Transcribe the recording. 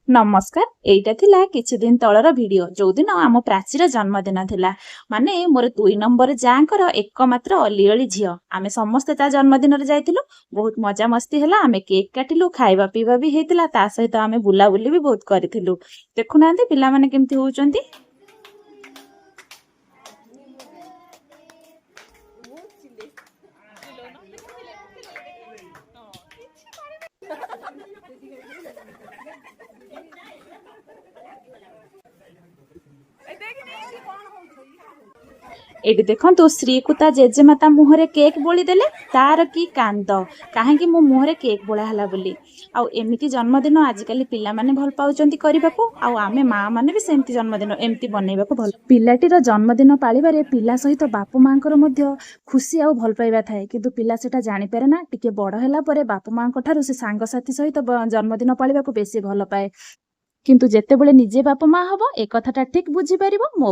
ନମସ୍କାର। ଏଇଟା ଥିଲା କିଛି ଦିନ ତଳର ଭିଡିଓ, ଯୋଉଦିନ ଆମ ପ୍ରାଚୀର ଜନ୍ମଦିନ ଥିଲା। ମାନେ ମୋର 2 ନମ୍ବର ଯାଆଙ୍କର ଏକମାତ୍ର ଅଲିଅଳି ଝିଅ। ଆମେ ସମସ୍ତେ ତା ଜନ୍ମଦିନରେ ଯାଇଥିଲୁ। ବହୁତ ମଜାମସ୍ତି ହେଲା। ଆମେ କେକ୍ କାଟିଲୁ, ଖାଇବା ପିଇବା ବି ହେଇଥିଲା, ତା ସହିତ ଆମେ ବୁଲାବୁଲି ବି ବହୁତ କରିଥିଲୁ। ଦେଖୁନାହାନ୍ତି ପିଲାମାନେ କେମିତି ହଉଛନ୍ତି। ଏଇଠି ଦେଖନ୍ତୁ, ଶ୍ରୀକୁ ତା ଜେଜେମା ତା ମୁହଁରେ କେକ୍ ବୋଳିଦେଲେ। ତାର କି କାନ୍ଦ, କାହିଁକି ମୋ ମୁହଁରେ କେକ୍ ବୋଳା ହେଲା ବୋଲି। ଆଉ ଏମିତି ଜନ୍ମଦିନ ଆଜିକାଲି ପିଲାମାନେ ଭଲ ପାଉଛନ୍ତି କରିବାକୁ, ଆଉ ଆମେ ମା ମାନେ ବି ସେମିତି ଜନ୍ମଦିନ ଏମିତି ବନେଇବାକୁ ଭଲ। ପିଲାଟିର ଜନ୍ମଦିନ ପାଳିବାରେ ପିଲା ସହିତ ବାପ ମାଙ୍କର ମଧ୍ୟ ଖୁସି ଆଉ ଭଲ ପାଇବା ଥାଏ, କିନ୍ତୁ ପିଲା ସେଟା ଜାଣିପାରେ ନା। ଟିକେ ବଡ଼ ହେଲା ପରେ ବାପ ମାଙ୍କ ଠାରୁ ସେ ସାଙ୍ଗସାଥି ସହିତ ଜନ୍ମଦିନ ପାଳିବାକୁ ବେଶୀ ଭଲ ପାଏ। କିନ୍ତୁ ଯେତେବେଳେ ନିଜେ ବାପ ମା ହବ, ଏ କଥାଟା ଠିକ ବୁଝିପାରିବ ମୋ